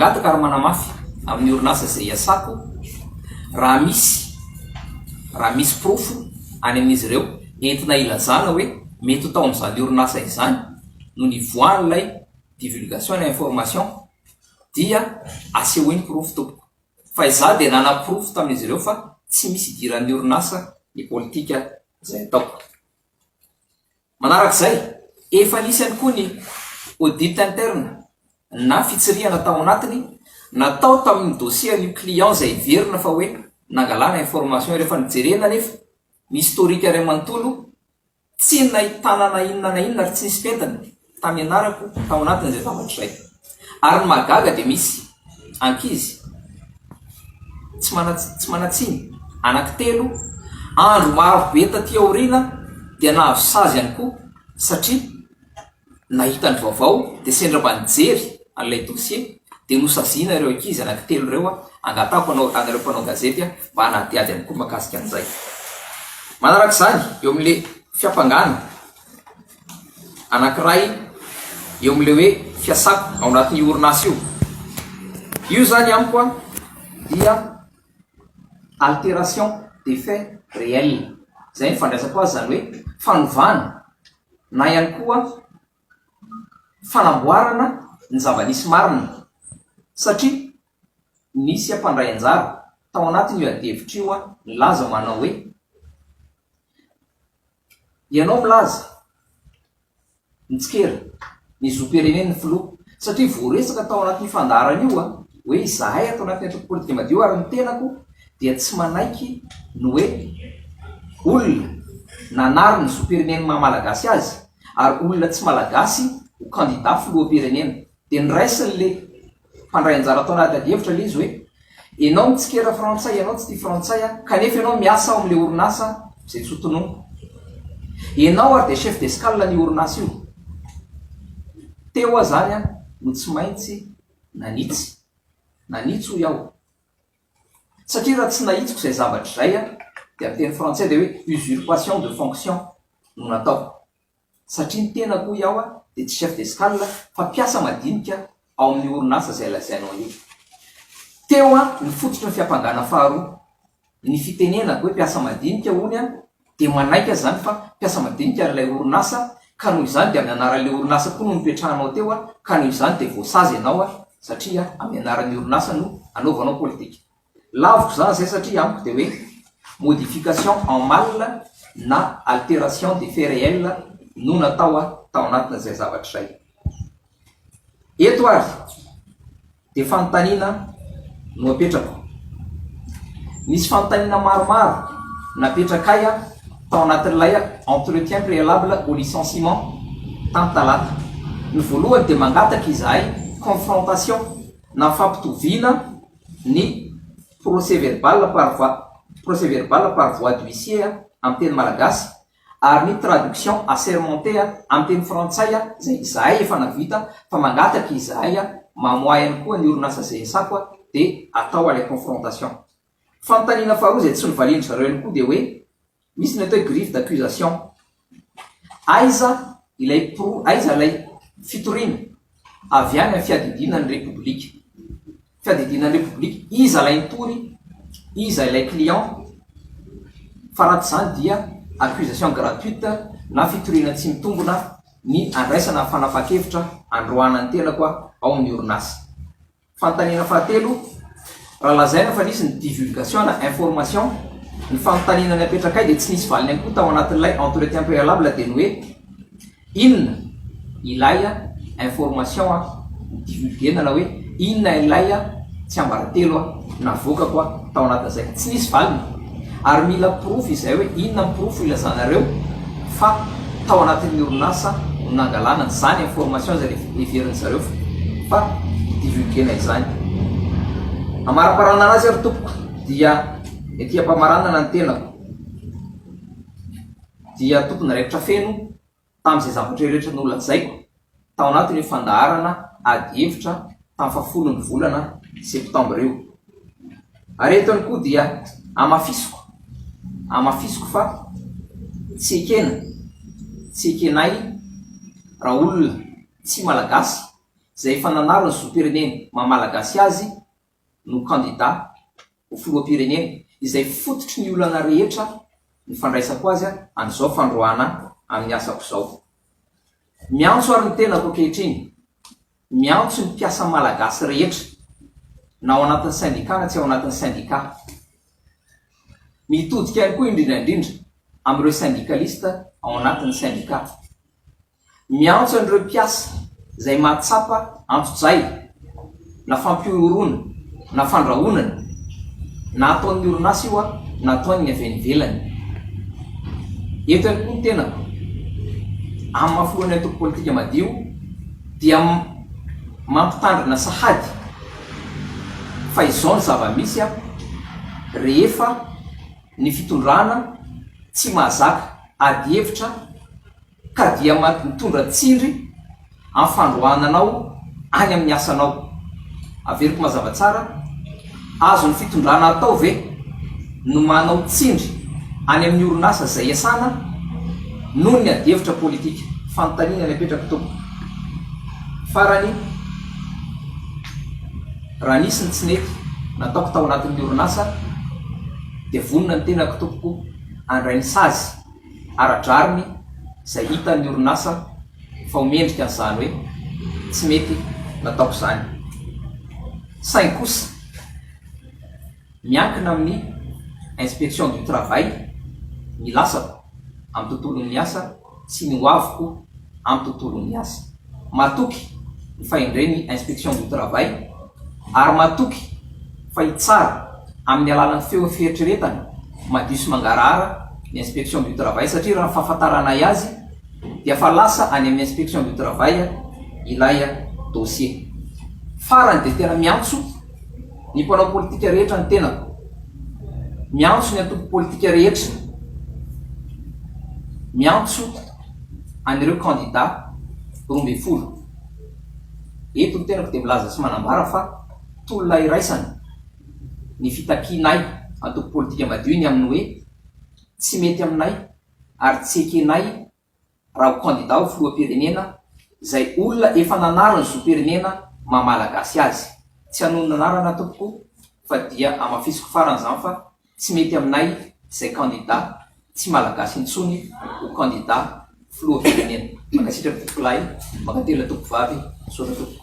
Mangataka ary manamafy amin'ny orinasa izay iasako raha misy raha misy porofo any amin'izy ireo entina ilazana hoe mety ho tao amin'izany orinasa izany no nivoahan'ilay divulgation na information dia asehoy ny porofo tompoko. Fa izaho dia nanaporofo tamin'izy ireo fa tsy misy idiran'ny orinasa ny politika izay ataoko. Manarak'izay, efa nisy ihany koa ny audit interne na fitsirihana tao anatiny natao tamin'ny dossier an'io client izay heverina fa hoe nangalana information. Rehefa nojerena anefa ny historique iray manontolo, tsy nahitana na inona na inona ary tsy nisy pentina tamin'ny anarako tao anatin'izay zavatra izay. Ary ny mahagaga dia misy ankizy tsy manan tsy manan-tsiny anankitelo andro maro be taty aoriana dia nahazo sazy ihany koa satria nahita ny vaovao dia sendra mba nijery an'ilay dossier dia nosaziana ireo ankizy anankitelo ireo angatahako anao anareo mpanao gazety mba hanadihady ihany koa mahakasika an'izay. Manaraka izany eo amin'ilay fiampangana anankiray eo amin'ilay hoe fiasako ao anatin'io orinasa io. Io izany amiko an dia altération des faits réels. Izay ny fandraisako azy izany hoe fanovana na ihany koa fanamboarana ny zava-nisy marina satria nisy mpandray anjara tao anatin'io adihevitra io nilaza manao hoe Ianao milaza, mitsikera, ny zom-pirenen'ny filoha, satria voaresaka tao anatin'io fandaharana io hoe izahay ato anatin'ny antoko politika madio ary ny tenako dia tsy manaiky ny hoe olona nanary ny zom-pirenen'ny maha malagasy azy ary olona tsy malagasy ho kandida filoham-pirenena. Dia noraisin'le mpandray anjara tao anaty adihevitra ilay izy hoe, ianao mitsikera frantsay, ianao tsy tia frantsay an, kanefa ianao miasa ao amin'ilay orinasa izay tsy ho tononiko. Ianao ary dia chef d'escale an'io orinasa io. Teo aho izany an, no tsy maintsy nanitsy. Nanitsy hoy aho. Satria raha tsy nahitsiko izay zavatra izay an, dia amin'ny teny frantsay dia hoe usurpation de fonction no nataoko. Satria ny tenako hoy aho dia tsy chef d'escale fa mpiasa madinika ao amin'io orinasa izay lazainao io. Teo ny fototry ny fiampangana faharoa. Ny fitenenako hoe mpiasa madinika hono dia manaiky aho izany fa mpiasa madinika ary ilay orinasa ka noho izany dia amin'ny anaran'ilay orinasa koa no nipetrahanao teo ka noho izany dia voasazy ianao satria amin'ny anaran'ny orinasa no anaovanao politika. Laviko izany izay satria amiko dia hoe modification en mal na altération des faits réels no natao tao anatin'izay zavatra izay. Eto ary dia fanontaniana no apetrako. Nisy fanontaniana maromaro napetrakay tao anatin'ilay entretien préalable au licenciement tamin'ny talata. Ny voalohany dia mangataka izahay confrontation na fampitoviana ny procès verbal par voie procès verbal par voie d'huissier amin'ny teny malagasy ary ny traduction assermentée amin'ny teny frantsay izay izahay efa navita fa mangataka izahay mamoaha ihany koa ny orinasa izay iasako dia atao ilay confrontation. Fanontaniana faharoa izay tsy novalian-dry zareo ihany koa dia hoe Misy ny atao hoe griffe d'accusation. Aiza ilay pro, aiza ilay fitoriana avy any amin'ny fiadidiana ny Repoblika? Fiadidiana ny Repoblika, iza ilay nitory, iza ilay client? Fa raha tsy izany dia accusation gratuite na fitoriana tsy mitombina ny andraisana fanapahan-kevitra androahana ny tenako ao amin'ny orinasa. Fanontaniana fahatelo, raha lazaina fa nisy ny divulgation na information, ny fanontaniana napetrakay dia tsy nisy valiny ihany koa tao anatin'ilay entretien préalable dia ny hoe inona ilay information ni-divulguer-na na hoe inona ilay tsiambaratelo navoakako tao anatin'izay. Tsy nisy valiny. Ary mila porofo izay hoe inona ny porofo ilazanareo fa tao anatin'ny orinasa no nangalana an'izany information izay heverin'ny zareo fa ni-divulguer-na izany. Amaraparanana azy ary tompoko dia ety am-pamaranana ny tenako dia tompon'andraikitra feno tamin'izay zavatra rehetra nolazaiko tao anatin'io fandaharana ady hevitra tamin'ny fahafolon'ny volana septambra io. Ary eto ihany koa dia hamafisiko, hamafisiko fa tsy ekena, tsy ekenay raha olona tsy Malagasy. izay efa nanary ny zom-pireneny maha Malagasy azy no kandida ho filoham-pirenena, izay fototry ny olana rehetra ny fandraisako azy an'izao fandroahana amin'ny asako izao. Miantso ary ny tenako ankehitriny, miantso ny mpiasa Malagasy rehetra, na ao anatin'ny sendikà na tsy ao anatin'ny sendikà. Mitodika ihany koa indrindra indrindra amin'ireo sendikalista ao anatin'ny sendikà. Miantso an'ireo mpiasa izay mahatsapa antsojay na fampihorohoroana na fandrahonana na ataon'ny orinasa io na ataon'ny avy any ivelany. Eto ihany koa ny tenako, amin'ny maha filohan'ny antoko politika madio dia mampitandrina sahady fa izao ny zava-misy rehefa ny fitondrana tsy mahazaka adihevitra ka dia mitondra tsindry amin'ny fandroahana anao any amin'ny asanao. Averiko mazava tsara, azon'ny fitondrana atao ve no manao tsindry any amin'ny orinasa izay iasana noho ny adihevitra politika? Fanontaniana ny apetrako tompoko. Farany, raha nisy ny tsy nety nataoko tao anatin'ny orinasa dia vonona ny tenako tompoko handray ny sazy. ara-drariny izay hitan'ny orinasa fa ho mendrika an'izany hoe tsy mety nataoko izany. Saingy kosa, miankina amin'ny inspection du travail ny lasako amin'ny tontolon'ny asa sy ny hoaviko amin'ny tontolon'ny asa. Matoky ny fahendren'ny inspection du travail ary matoky fa hitsara amin'ny alalan'ny feon'ny fieritreretana madio sy mangarahara ny inspection du travail satria raha ny fahafantaranay azy dia efa lasa any amin'ny inspection du travail ilay dossier. Farany dia tena miantso ny mpanao politika rehetra ny tenako, miantso ny antoko politika rehetra, miantso an'ireo kandida 12. Eto ny tenako dia milaza sy manambara fa tolona iraisana ny fitakianay antoko politika madio ny amin'ny hoe tsy mety aminay ary tsy ekenay raha ho kandida ho filoham-pirenena izay olona efa nanary ny zom-pirenena maha malagasy azy. Tsy hanonona anarana tompoko fa dia hamafisiko farany izany fa tsy mety aminay izay kandida tsy malagasy intsony ho kandida filoham-pirenena. Mankasitraka tompokolahy, mankatelina tompokovavy, misaotra tompoko.